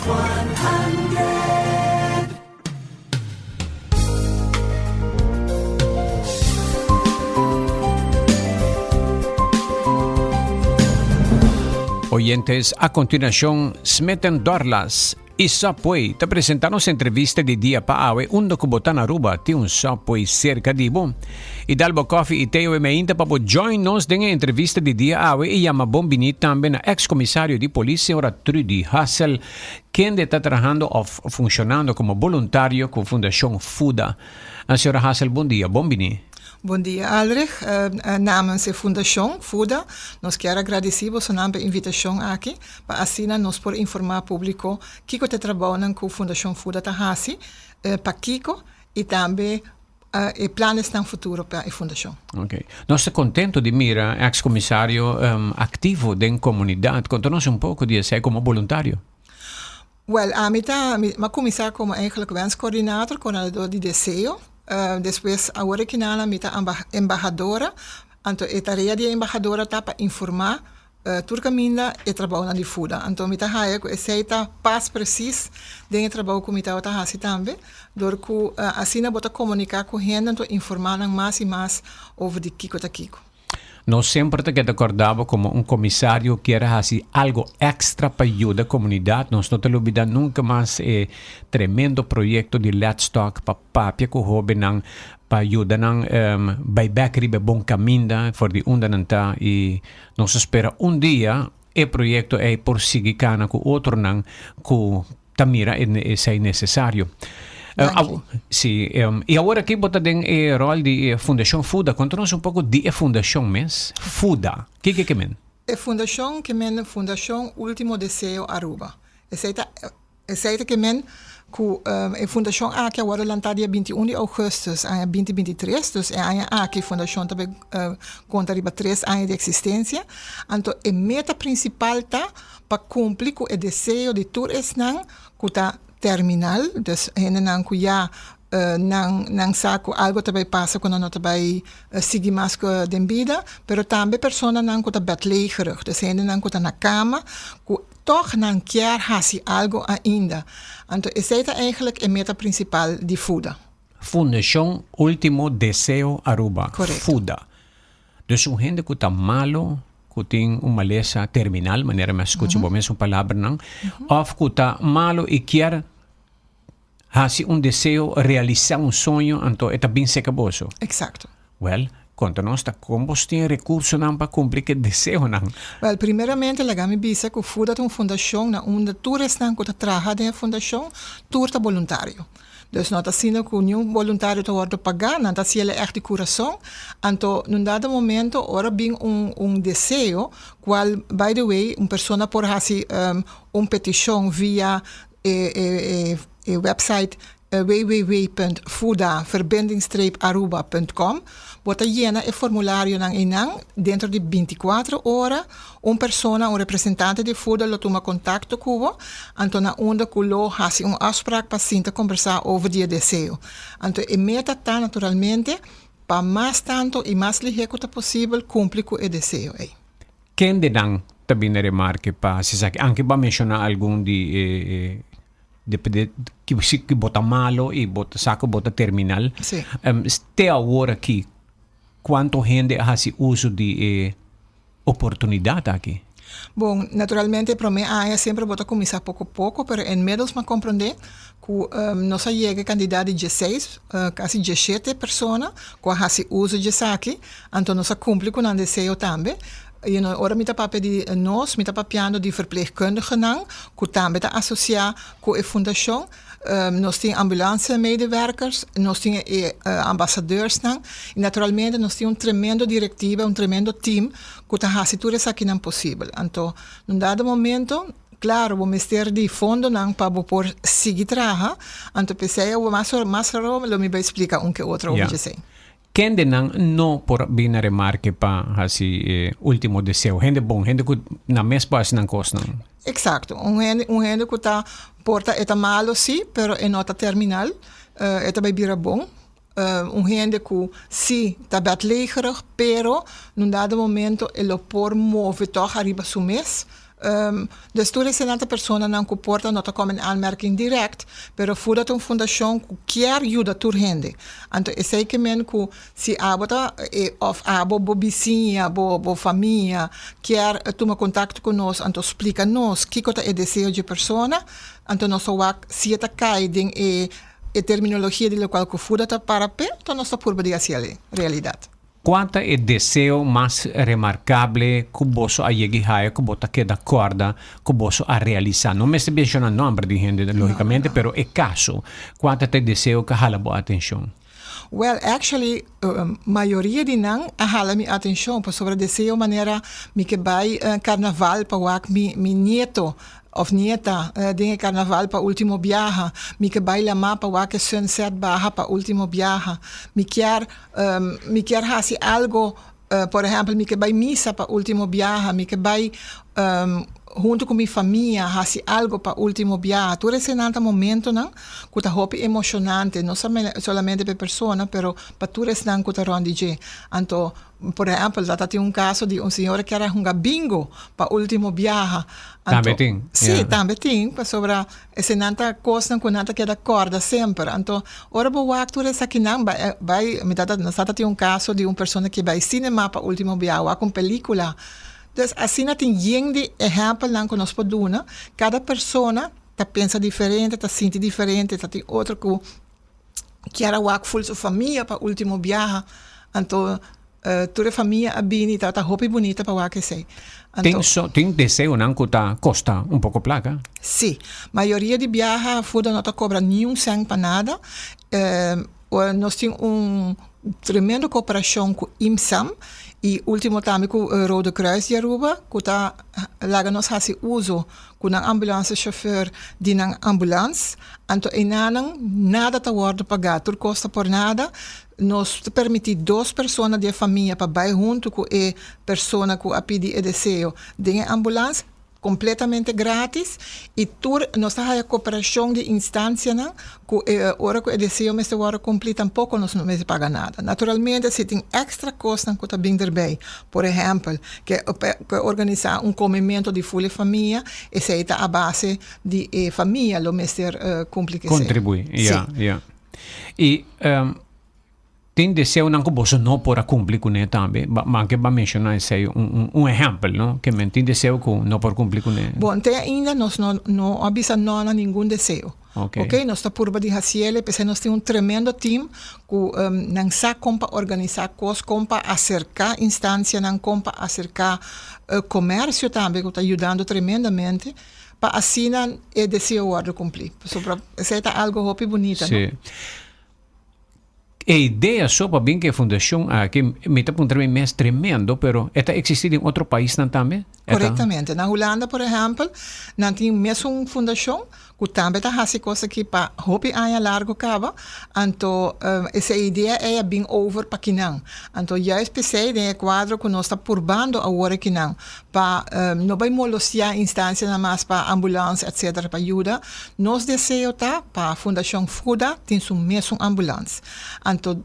100. Oyentes, a continuacion Smith Dorlas y Subway ta presenta nos entrevista di dia pa awe unda cu bo ta na Aruba tin un Subway cerca di bo. Y dal bo coffee y teo e meinta pa bo join nos den e entrevista di dia awe y yama bon bini tambe na ex comisario di polis señora Trudy Hassel kende ta trahando of funcionando como boluntario cu Fundacion Fuda. Señora Hassel bon dia, bon bini. Bon dia Aldrich, namens e Fundacion Fuda nos kier a gradici bosonan pa e invitacion aki pa asina nos por informa publico kico ta e trabounan cu Fundacion Fuda ta haci, pakico y tambe e planesnan futuro pa e fundacion. Ok. Nos ta contento di mira ex comisario activo den comunidad. Conta nos un poco di esey como boluntario. Wel, ami ta, mi a cuminsa como eigenlijk wenscoördinator, coordinador di deseo. Despues awor e kinana mi ta embahadora. Anto e tarea di e embahadora ta pa informa Tur kaminda e trabounan di fuda. Anto mi ta haya ku esei ta pas presis den e trabou ku mi tabata hasi tambe, dor ku asina bo ta komuniká ku hende anto informá nan mas i mas over di kiko ta kiko. Nos semper ta keda kòrda bo komo un komisario kier a hasi algo èkstra pa yuda komunidat. Nos no ta lubidá nunka mas e tremendo proyekto di Let's Talk pa papia ku hóbennan pa yuda nan bai bèk riba e bon kaminda for di unda nan ta i Nos a spera un dia e proyecto ei por sigui cana cu otronan cu ta mira esei necesario. Danki. Si, y awor aki bo ta den e rol di e Fundacion Fuda. Conta nos un poco di e fundacion mes, Fuda. Kiko e ke men? E fundacion ke men Fundacion Ultimo Deseo Aruba. Esei ta Esei ta ke men ku e fundashon aki a wòrdu lantá dia 21 di ougùstùs aña 2023, dus e aña aki fundashon ta bai konta riba tres aña di eksistensia. Anto e meta prinsipal ta pa kumpli ku e deseo di tur esnan ku ta terminal, dus hendenan ku ya nan nan sa ku algu ta bai pasa ku nan no ta bai sigui mas ku den bida, pero tambe personanan ku ta bedlegerig, dus hendenan ku ta na kama ku Tog nan kier hasi algo ainda. Anto esei ta eigenlijk e meta principal di FUDA. Fundacion Ultimo Deseo Aruba, Correcto. FUDA. Dus un hende cu ta malo, cu tin un malesa terminal, manera mi a scucha bo mesun palabranan, of cu ta malo y kier Hasi un deseo, realisa un soño, anto e ta bin seca boso. Exacto. Wel, conta nos ta con bos tin e recursonan pa cumpli cu e deseonan. Wel, primeramente laga mi bisa cu FUDA ta un fundacion na unda tur esnan cu ta traha den e fundacion, tur ta boluntario. Dus no ta asina cu niun boluntario ta wordo paga, nan ta haciel echt di curason. Anto, nun dado momento, ora bin un un deseo, cual, by the way, un persona por haci un peticion via E e website www.fuda-aruba.com bo ta yena e formularionan einan dentro di binticuatro ora un persona un representante di Fuda lo tuma contacto cu bo anto na unda cu lo haci un afspraak pa sinta combersa over di e deseo anto e meta ta naturalmente pa mas tanto y mas lihe cu ta posibel cumpli cu e deseo ei. Kendenan ta bini remarke pa hasi esaki? Anke bo a menshoná algun di e e ki bo ta malo i bo ta sa ku bo ta terminal. Sí. Te awor aki kuantu hende a hasi uso di e oportunidat aki? Bon, naturalmente e promé aña semper bo ta kuminsá poko poko, pero inmiddels mi a komprondé ku nos a yega e kantidat di dieseis, kasi diesshete persona ku a hasi uso di esaki, anto nos a kumpli ku nan deseo tambe. You know, ora mi ta papia di nos, mi ta papiando di verpleegkundigenan ku tambe ta asosiá ku e fundashon. Nos tin ambulancemedewerkers, nos tin e ambasadeursnan i naturalmente nos tin un tremendo direktiva, un tremendo team ku ta hasi tur esakinan posibel. Anto, na un dado momento, Claro, bo mester di fondonan pa bo por sigui traha, anto p'esei awor mas mas raro lo mi bai splica un ke otro over djesei. Kendenan no por bin na remarke pa hasi e ultimo deseo? Hende bon, hende ku nan mes por hasi nan kosnan. Exacto. Un hende un hende ku ta por ta e ta malo si, pero e no ta terminal, e ta bai bira bon. Un hende ku si ta bedlegerig, pero na un dado momento e lo por move tòg ariba su mes. Dus tur esnan ta personanan ku por ta no ta kome in aanmerking direct, pero FUDA ta un fundashon ku kier yuda tur hende. Anto esei ke men ku si abo ta òf abo, bo bisiña, bo bo famia kier tuma kontakto ku nos anto splika nos kiko ta e deseo dje persona, anto nos ta wak si e ta kai den e e terminologia di lokual ku FUDA ta para p'e, anto nos ta purba di hasiel realidat. Kua ta e deseo mas remarkable ku boso a yega i haya ku bo ta keda kòrda ku boso a realisá? No mester menshoná nòmber di hende, lógikamente, pero e kaso. Kua ta e deseo ku a hala bo atenshon? Well, actually, mayoria di nan a hala mi atenshon pasobra deseo manera mi ke bai karnaval pa wak mi mi nieto òf nieta den e karnaval pa último biaha, mi ke bai lamá pa wak e sunset baha pa último biaha, mi kier Mi kier hasi algo, por ehempel mi ke bai misa pa ultimo biaha, mi ke bai hunto ku mi famia hasi algo pa ultimo biaha. Tur esenan ta momentonan ku ta hopi emoshonante, no solamente pa e persona pero pa tur esnan ku ta rònt di dje. Anto, por ehempel, ta tin un kaso di un señora kier a hunga bingo pa ultimo biaha. Tambe tin? Si, tambe tin, pasobra Esenan ta kosnan ku nan ta keda kòrda semper. Anto, ora bo wak tur esakinan, bai, bai, mi tata, nos tata tin un kaso di un persona ke bai sinema pa último biaha, wak un pelíkula. Dus, asina tin yen di ehèmpelnan ku nos por duna. Kada persona ta pensa diferente, ta sinti diferente, ta tin otro ku kier a wak ful su famia pa último biaha. Anto, tur e famia a bini, tabata hopi bunita pa wak esei. Anto, Tin so, tin deseonan ku ta kosta un poko plaka? Sí. Mayoria di biaha Fuda no ta kobra niun sèn pa nada. Nos tin un tremendo koperashon ku IMSAM i último tambe ku Rode Kruis di Aruba ku ta laga nos hasi uso ku nan ambulance chauffeur di nan ambulans. Anto einanan nada ta wòrdu pagá, tur kos ta por nada. Nos ta permití dos persona di e famia pa bai huntu ku e persona ku a pidi e deseo den e ambulans, kompletamente grátis, i tur nos ta haya koperashon di instansianan ku e ora ku e deseo mester wòrdu kumplí tampoko nos no mester paga nada. Naturalmente si tin èkstra kosnan ku ta bin derbei, por ehèmpel ke ke organisá un komementu di ful e famia, esei ta a base di e famia lo mester kumpli ku esei. Kontribuí, ya, ya. I tin deseonan ku boso no por a kumpli kuné tambe. Manke bo a menshoná esei un un ehèmpel, no? Ke men tin deseo ku no por kumpli kuné. Bon, te ainda nos no no a bisa no na ningun deseo. Oke. Oke, nos ta purba di hasiel, p'esei nos tin un tremendo team ku nan sa kon pa organisá kos, kon pa aserká instansianan, kon pa aserká komersio tambe ku ta yudando tremendamente. Pa asina e deseo wòrdu kumplí. Pasobra esei ta algu hopi bunita, no? Sí. E idea so pa bin ku e fundashon aki, mi ta puntra mi mes tremendo, pero e ta eksistí den otro paisnan tambe? Korektamente. Na Hulanda, por ehèmpel, nan tin mesun fundashon ku tambe ta hasi kos aki pa hopi aña largu kaba. Anto esei idea ei a bin over pa kinan. Anto juist p'esei den e kuadro ku nos ta purbando awor e kinan pa no bai molostia instancianan mas pa ambulance etc pa yuda, nos deseo ta pa Fundacion Fuda tin su mesun ambulance. Anto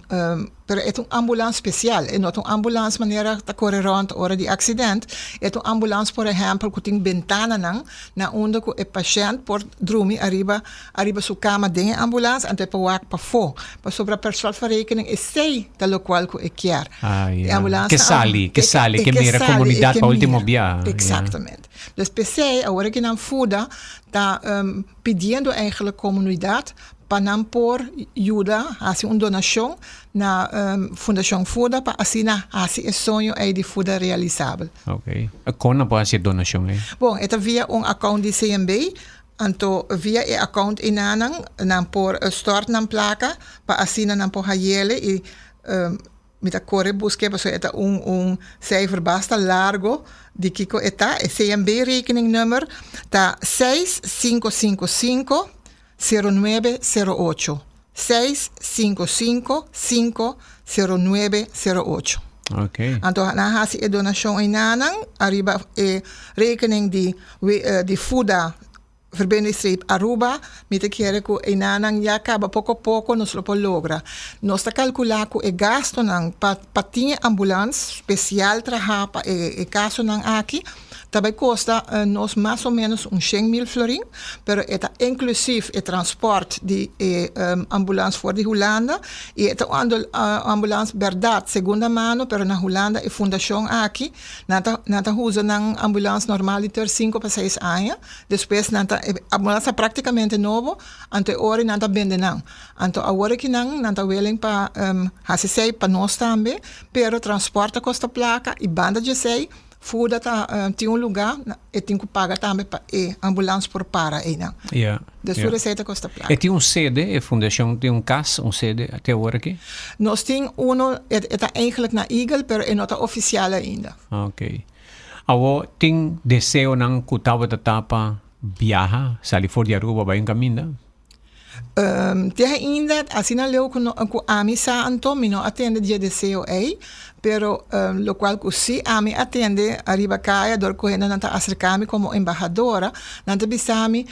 pero e ta un ambulance special, e no ta un ambulance manera ta core rond ora di accident, e ta un ambulance por ehempel cu tin bentananan na unda cu e pashent por drumi ariba ariba su cama den e ambulance anto e por wak pafo, pasobra per slot van rekening esey ta locual cu e kier. Ah, ya. Ke sali, ke sali, ke mira komunidat pa ultimo bia. Exactamente. Dus p'esei awor ki nan fuda ta pidiendo eigenlijk komunidat pa nan por yuda hasi un donashon na Fundashon Fuda pa asina hasi e soño ei di Fuda realisabel. Ok. Kon nan por hasi e donashon ei? Bon, e ta via un account di CMB. Anto via e account einanan nan por stort nan plaka pa asina nan por hayele i Mi ta kore busk'é pasobra e ta un un cijfer basta largo di kiko e ta. E CMB rekeningnummer ta seis sinku sinku sinku sero nuebe sero ocho. Seis sinku sinku sinku sero nuebe sero ocho. Ok. Anto nan hasi e donashon einanan ariba e rekening di di Fuda. Verbindingstreep Aruba, mi ta kere ku einanan ya kaba poko poko nos lo por logra. Nos ta kalkulá ku e gastunan pa pa tin e ambulans spesial trahá pa e e kasonan aki ta bai kosta nos mas o ménos un 100.000 florin, pero e ta inklusief e transpòrt di e ambulans for di Hulanda i e ta un ambulans bèrdat segunda mano pero na Hulanda e fundashon aki nan ta nan ta usa nan ambulans normal di ter sinku pa seis aña. Despues nan ta, e ambulans ta praktikamente nobo, anto e ora nan ta bende nan. Anto awor aki nan, nan ta willing pa hasi esei pa nos tambe, pero transport ta kosta plaka i banda di esei Fuda ta tin un lugá, e tin ku paga tambe pa e ambulans por para einan. Ja, Dus ja. tur esei ta kosta plaka. E tin un sede, e fundashon tin un kas, un sede te awor aki? Nos tin uno, e ta eigenlijk na Eagle, pero e no ta ofisial ainda. Ok. Awor tin deseonan ku tabata ta pa biaha, sali for di Aruba bai un kaminda? Te ainda asina leu ku no ku ami sa anto mi no a tende di e deseo ei, pero lokual ku si ami a tende ariba kaya dor ku hendenan ta aserka mi komo embahadora, nan ta bisa mi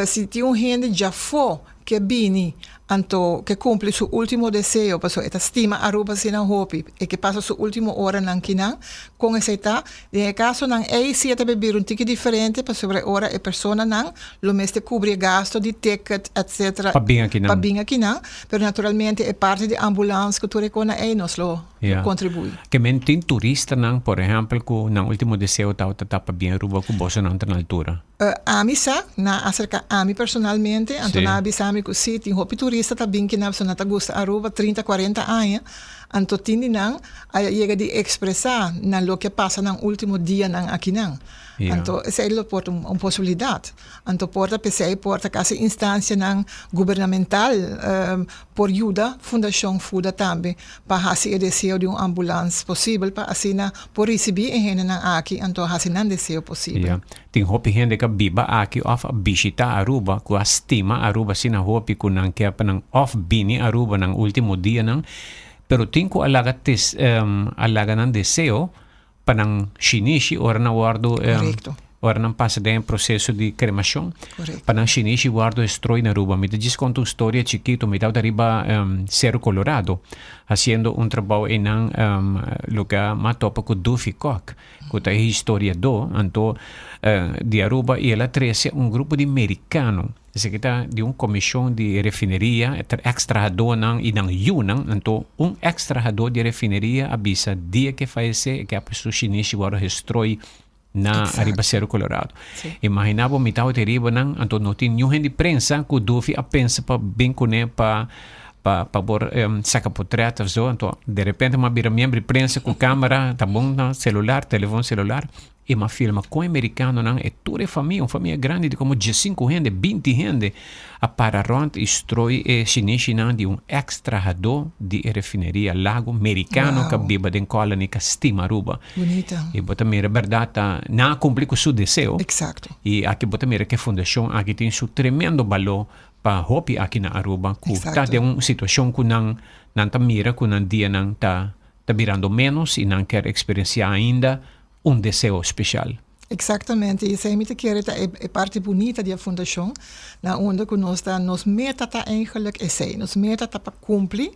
si tin un hende djafó ke bini anto ke kumpli su ultimo deseo pasobra e ta stima Aruba asina hopi e ke pasa su ultimo oranan kinan kon esei ta den e kasonan ei si e ta bibir un tiki diferente pasobra e ora e personanan lo mester kubri e gasto di ticket etcetera Pa bin akinan. pa bin akinan pero naturalmente e parti di ambulans ku tur e kona ei nos lo kontribuí. Ke men tin turistanan por ehèmpel ku nan ultimo deseo tabata ta pa bin Aruba ku bosonan ta na altura? Ami sa, nan a aserka ami personalmente, anto nan a bisa mi ku si, tin hopi turista ta bin kina pasobra nan ta gusta Aruba 30, 40 aña, anto tin di nan a yega di ekspresá nan loke a pasa nan ultimo dianan akinan. Anto esei lo por ta un posibilidat. Anto por ta p'esei por ta kasi instansianan gubernamental por yuda Fundashon Fuda tambe pa hasi e deseo di un ambulans posibel pa asina por risibí e hendenan aki anto hasi nan deseo posibel. Tin hopi hende ku a biba aki òf a bishitá Aruba ku a stima Aruba asina hopi ku nan ke pa nan òf bini Aruba nan último dianan, pero tin ku a laga tes a laga nan deseo pa nan shinishi ora nan wòrdu ora nan pasa den e proseso di kremashon pa nan shinishi wòrdu estroy na Aruba. Mi ta djis konta un storia chikitu, mi tabata riba Seru Colorado hasiendo un trabou einan loke mi a topa ku Duffy Kok. Ku ta e historiadó anto di Aruba i el a trese un grupo di merikano, esaki ta di un komishon di refineria, e eks trahadónan i nan yunan, anto un eks trahadó di refineria a bisa dia ku e fayesé e ke a su shinishi wòrdu gestroi na ariba Seru Colorado. Imaginá bo mi tabata riba nan, anto no tin niun hende di prensa ku Dufi a pensa pa bin kuné pa pa pa por saca potret of zo anto de repente m'a bira miembro di prensa cu camera ta bon na celular telefon celular y m'a filma con e mericanonan e tur e famia un famia grandi di como diescinco hende binti hende a para rond y stroi e shinishinan di un ex trahador di e refineria Lago mericano ca biba den Colony ca stima Aruba y bo ta mira berdad ta nan a cumpli cu su deseo y aki bo ta mira cu e fundacion aki tin su tremendo balor Pa hopi aki na Aruba ku ta den un situashon ku nan nan ta mira ku nan dianan ta ta birando ménos i nan kier eksperensiá ainda un deseo speshal. Eksaktamente, i esei mi ta kere ta e e parti bunita di e fundashon, na unda ku nos ta nos meta ta eigenlik esei, nos meta ta pa kumpli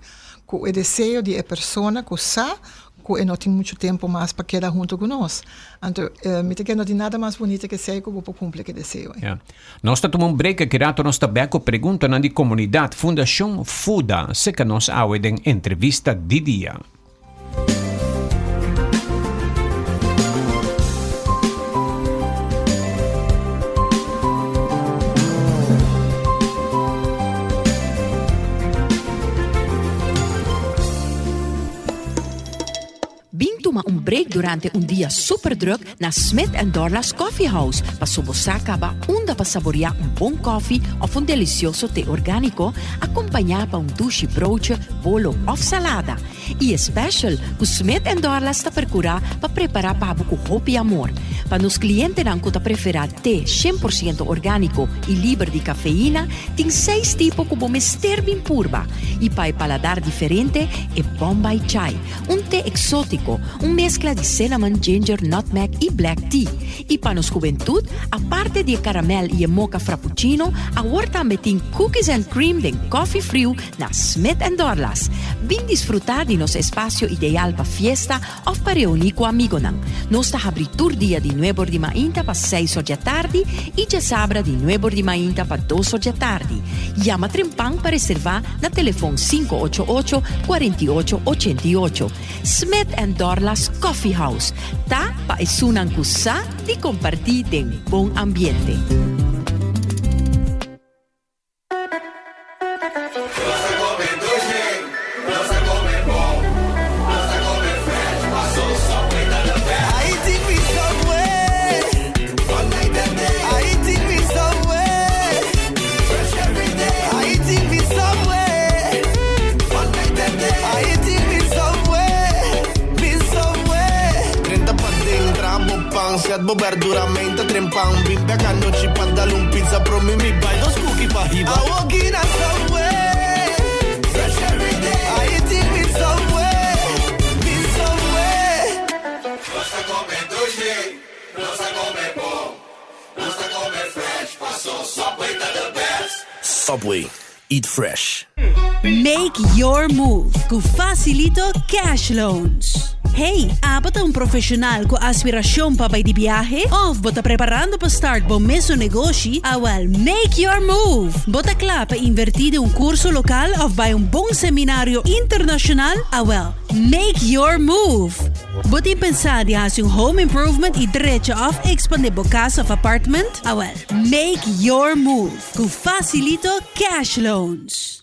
ku e deseo di e persona ku sa ku e no tin muchu tempu mas pa keda huntu ku nos. Anto mi ta kere no tin nada mas bunita ke esei ku bo por kumpli ku e deseo ei. Ya. Nos ta tuma un break aki rato nos ta bek ku preguntanan di komunidat. Fundashon Fuda seka nos awe den entrevista di dia. Bin tuma un break durante un dia super druk na Smith and Dorlas Coffee House paso bo sa caba unda pa saborea un bon koffie of un delicioso te organico acompaña pa un dushi broodje, bolo of salada. Y e special cu Smith and Dorlas ta percura pa prepara pa bo cu hopi amor. Pa nos clientenan cu ta prefera te 100% organico y liber di cafeína, tin seis tipo cu bo mester bin purba. Y pa e paladar diferente, e Bombay Chai. Un te exótico, un meskla di cinnamon, ginger, nutmeg i black tea. I pa nos hubentut, aparte di e karamel i e mocha frappuccino, awor tambe tin cookies and cream den koffie friu na Smith and Dorlas. Bin disfrutá di nos espasio ideal pa fiesta òf pa reuní ku amigonan. Nos ta habrí tur dia di nuebor di mainta pa seis or djatardi i djasabra di nuebor di mainta pa dos or djatardi. Yama trempan pa reservá na telefon 588 48 88. Smith and Dorlas Coffee House ta pa esunnan ku sa di kompartí den bon ambiente. Bo berdura menta trempan Bin bek anochi pa dal un pizza Promi mi bai dos cookie pa hiba Awoki na Subway Fresh every day I eating with Subway Bin Subway Nos ta come dushi, nos ta come bon Nos ta come fresh, paso Subway ta the best. Subway, eat fresh. Make your move ku Facilito Cash Loans. Hey, abo ta un profesional ku aspirashon pa bai di biahe? Of bo ta preparando pa start bo mesun negoshi? Awel, make your move! Bo ta kla pa invertí den un kurso lokal of bai un bon seminario internashonal? Awel, make your move! Bo tin pensá di hasi un home improvement i drecha of ekspandé bo kas of apartment? Awel, make your move! Ku Facilito Cash Loans.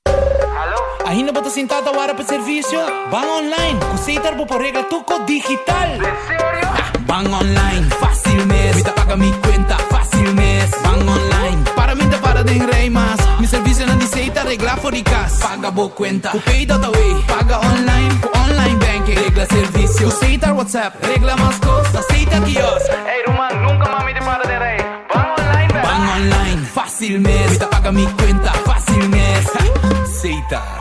Ainda bo ta sinta ta wara pa servisio? Ban online! Ku Setar bo por regla tur kos digital! Ban online, fácil mes! Mi ta paga mi kuenta, fácil mes! Ban online, para mi ta para den rei mas! Mi servisionan di Setar regla for di kas. Paga bo kuenta ku Pay.away, paga online ku online banking, regla servisio ku Setar WhatsApp, regla mas kos na Setar Kiosk. Ey ruman, nunka mas mi ta para den rei! Ban online bèk! Ban online, fácil mes! Mi ta paga mi kuenta, fácil mes! Setar.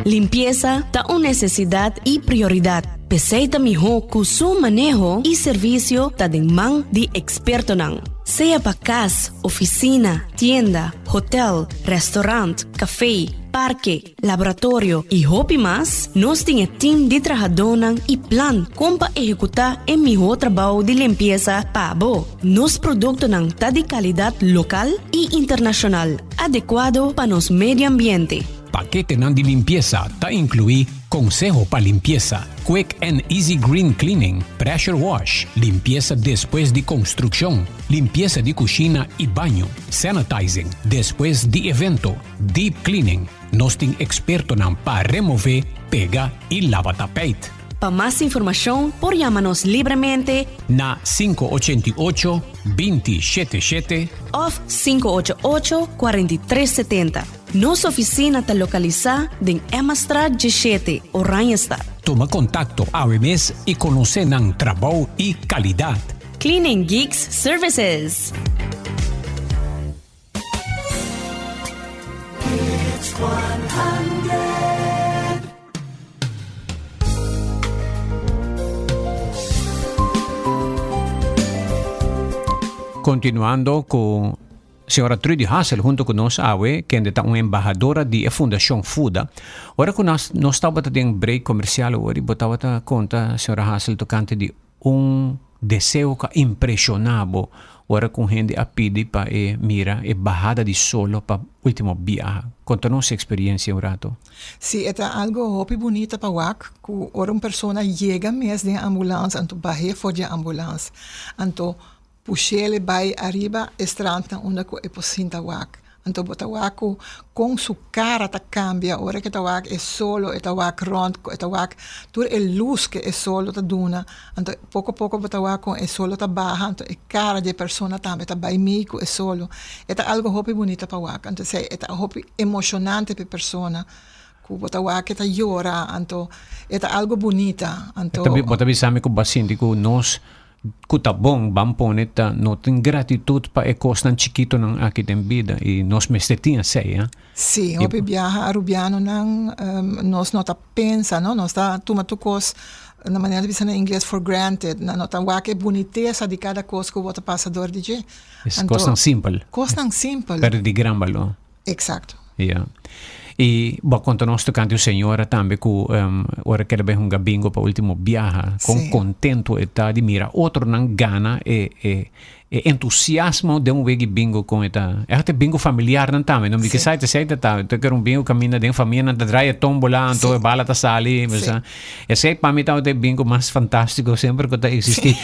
Limpiesa ta un nesesidat i prioridat. P'esei ta mihó ku su maneho i servisio ta den man di ekspertonan. Sea pa kas, ofisina, tienda, hotel, restaurant, kafé, parke, laboratorio y hopi mas, nos tin e team di trahadónan y plan kon pa ehekutá e mihó trabou di limpiesa pa bo. Nos produktonan ta di kalidat lokal y internashonal, adekuado pa nos medio ambiente. Paketenan di limpiesa ta inkluí konseho pa limpiesa, quick and easy green cleaning, pressure wash, limpiesa despues di konstrukshon, limpiesa di kushina y baño, sanitizing despues di evento, Deep Cleaning, Nos tin ekspertonan pa remové, pega i laba tapijt. Pa mas informashon por yama nos libremente. Na 588, 20 shete shete. Òf 588, 43 setenta. Nos ofisina ta lokalisá den Emmastraat 17, Oranjestad. Tuma kontakto awe mes i konosé nan trabou i kalidat. Cleaning Geeks Services. Continuando cu señora Trudy Hassel hunto cu nos awe, kende ta un embahadora di e Fundacion Fuda. Ora cu nos, nos tabata den break comercial ori, bo tabata conta señora Hassel tocante di Un deseo ku a impreshoná bo ora ku un hende a pidi pa e mira e bahada di solo pa último biaha. Konta nos e eksperiencia un rato. Sí, e ta algo hopi bunita pa wak ku ora un persona yega mes den e ambulans anto bah'é for di e ambulans anto Push'el e bai ariba e strandnan unda ku e por sinta wak. Anto bo ta wak ku kon su kara ta kambia ora ku e ta wak e solo, e ta wak rònt, e ta wak tur e lus ku e solo ta duna. Anto poko poko bo ta wak kon e solo ta baha, anto e kara di e persona tambe ta bai mei ku e solo. E ta algu hopi bunita pa wak. Anto esei e ta hopi emoshonante pa e persona ku bo ta wak e ta yora, anto e ta algu bunita. Anto. Bo ta bisa mi ku bo a sinti ku nos. Ku ta bon, ban pone ta no tin gratitut pa e kosnan chikitonan aki den bida i nos mester tin esei, ha. Sí, hopi biaha Arubianonan nos no ta pensa, no, nos ta tuma tur kos na manera di bisa na ingles for granted, nan no ta wak e bunitesa di kada kos ku bo ta pasa dor di dje. Es kosnan simpel. Kosnan simpel. Pero di gran balor. Exacto. Ja. I bo a konta nos tokante un señora tambe ku ora ku el a bai hunga bingo pa ultimo biaha, kon kontentu e ta di mira otronan gana e e e entusiasmo den un wegi bingo kon e ta. E hasta e bingo familiarnan tambe, no? Mi ke sa esei ta ta ta kere un bingo kaminda den famianan ta draai e tombola anto e bala ta sali, bo sa. Esei pa mi tabata e bingo mas fantástiko semper ku ta eksistí.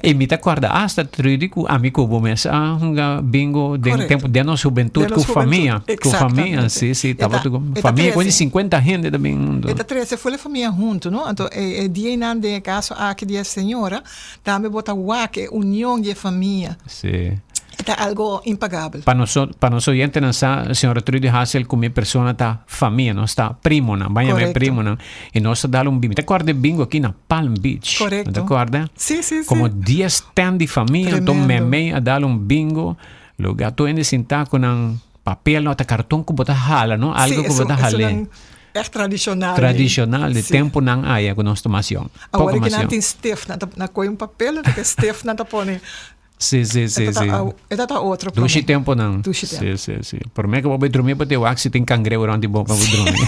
I mi ta kòrda asta Trudy ku ami ku bo mes a hunga bingo den tempu den nos hubentut ku famia, ku famia, si, si, tabata ku famia ku di sinkuenta hende ta bin huntu. E ta trese full e famia huntu, no? Anto e dianan den e kaso aki di e señora tambe bo ta wak e union di e famia. Si. E ta algo impagabel. Pa nos, pa nos oyentenan sa, señora Trudy Hassel ku mi persona ta famia, nos ta primonan, ban yama e primonan. I nos ta dal un bingo. Mi ta kòrda e bingo aki na Palm Beach. Korekto. No ta kòrda? Sí, sí, sí. Komo dies tènt di famia, anto Tremendo. memei a dal un bingo. Lugá tur hende sintá ku nan papel, no, ta karton ku bo ta hala, no? Sí, Algo ku bo esun, ta hal'é. esunnan ègt tradishonal. Tradishonal, di Sí. tempunan aya ku nos ta mas yòn. Awor Poko e mas ki nan yòn. tin stift, nan ta nan kohe un papel, anto ku e stift nan ta pone. Sí, sí, sí, E sí. ta, e ta otro Dushi promé. temponan. Dushi tempo. Sí, sí, sí. Promé ku bo bai drumi bo te wak si tin kangreu rònt di bo pa bo drumi.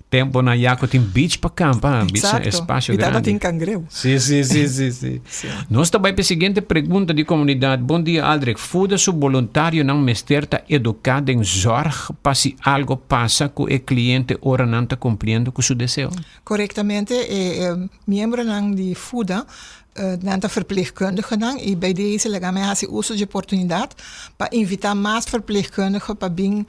Temponan ya ku tin beach pa kampa, beach Exacto. espasio I tabata grandi. tin kangreu. Sí, sí, sí, sí, sí. Sí. Nos ta bai pa e siguiente pregunta di komunidat. Bon dia Aldrich, Fuda su boluntarionan mester ta eduká den zòrg pa si algo pasa ku e kliente ora nan ta kumpliendo ku su deseo? Korektamente, e miembronan di Fuda Nan ta verpleegkundigenan i bij deze laga mi hasi uso dje oportunidat pa invitá mas verpleegkundige pa bin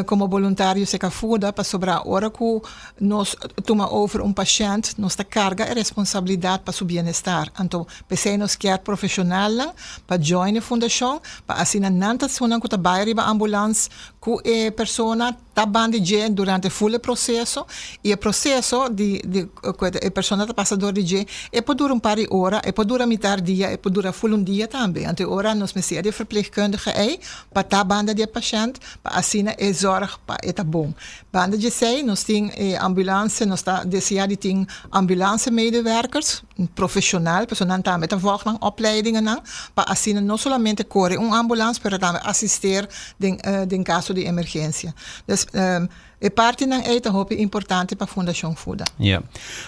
komo boluntario serka Fuda pasobra ora ku nos tuma over un pashènt nos ta karga e responsabilidat pa su bienestar. Anto p'esei nos kier profeshonalnan pa join e fundashon pa asina nan ta esunnan ku ta bai riba ambulans ku e persona Ta banda dje durante ful e proseso i e proseso di di ku e persona ta pasa dor di dje e por dura un par di ora, e por dura mitar dia, e por dura ful un dia tambe. Anto e ora nos mester di e verpleegkundige ei pa ta banda di e pashènt pa asina e zòrg pa e ta bon. Banda dje esei nos tin e ambulance, nos ta deseá di tin ambulance medewerkers profeshonal pasobra nan tambe ta vòg nan opleidingennan pa asina no solamente kore un ambulans pero tambe asister den den kaso di emergensia. Dus e partinan ei ta hopi importante pa Fundashon Fuda. Ya.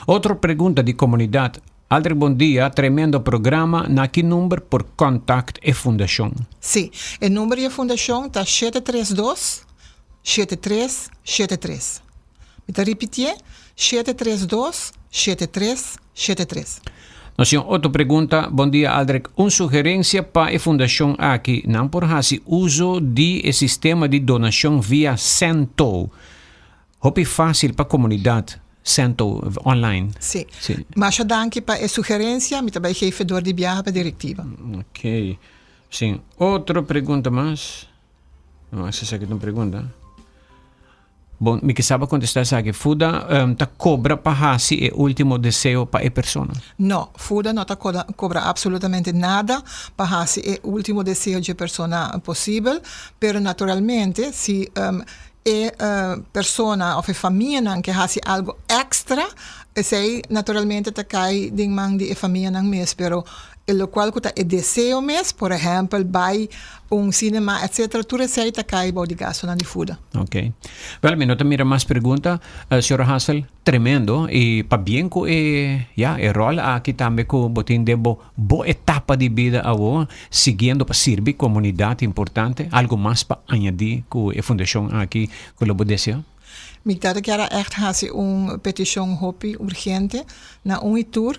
Otro pregunta di komunidat, Aldrich bon dia, tremendo programa, na ki number por kontakt e fundashon? Sí, e number di e fundashon ta 732 7373. Mi ta ripitié, 732 7373. Nos tin otro pregunta, Bon dia Aldrich, un sugerencia pa e fundacion aki, nan por haci uzo di e sistema di donacion via Sento. Hopi facil pa comunidad, Sento online. Sí. Sí. Masha danki pa e sugerencia, mi ta bay geef e door di biaha pa directiva. Ok. Sin otro pregunta mas. No, esaki ta un pregunta. Bon, mi ke sa bo kontestá esaki. Fuda ta kobra pa hasi e último deseo pa e persona? No, Fuda no ta kobra absolutamente nada pa hasi e último deseo dje persona posibel, pero naturalmente si e persona òf e famianan ke hasi algu èkstra, esei naturalmente ta kai den man di e famianan mes, pero e lokual ku ta e deseo mes, por ehèmpel bai un cinema etc. Tur esei ta kai bou di gastonan di Fuda. Ok. Wel, mi no ta mira mas pregunta. Señora Hassel, tremendo. I pabien ku e, ya, e ròl aki tambe ku bo tin den bo, bo etapa di bida awo, siguiendo pa sirbi komunidat importante. Algu mas pa añadí ku e fundashon aki ku lo bo desea? Mi ta kier a ègt hasi un petishon hopi urgente na un i tur.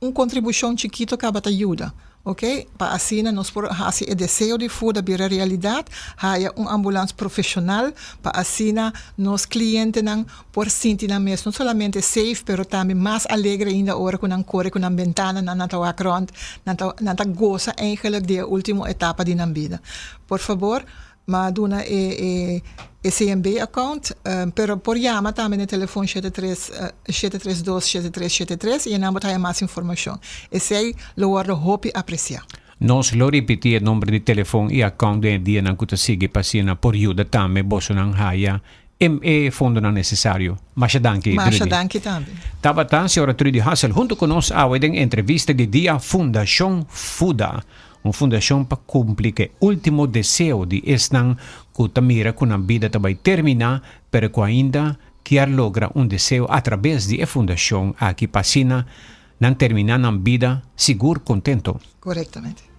Un kontribushon chikito kaba ta yuda, ok? Pa asina nos por hasi e deseo di Fuda bira realidat, haya un ambulans profeshonal pa asina nos klientenan por sinti nan mes no solamente safe pero tambe mas alegre ainda ora ku nan kore ku nan bentananan nan ta wak rònt, nan ta nan ta gosa eigenlik di e ultimo etapa di nan bida. Por fabor. M'a duna e e e CMB account, pero por yama tambe na e telefon 73 732 7373 y nan bo ta haya mas informacion. Esey lo wordo hopi aprecia. Nos lo ripiti e nomber di telefon y account den e dianan cu ta sigui pa asina por yuda tambe bosonan haya e e fondonan necesario. Masha danki, Masha Trudy. danki tambe. Tabata señora Trudy Hassell hunto cu nos awe den entrevista di dia Fundacion Fuda. Un fundashon pa kumpli ku e último deseo di esnan ku ta mira ku nan bida ta bai terminá, pero ku ainda kier logra un deseo atrabes di e fundashon aki pa asina nan terminá nan bida sigur kontento. Korektamente.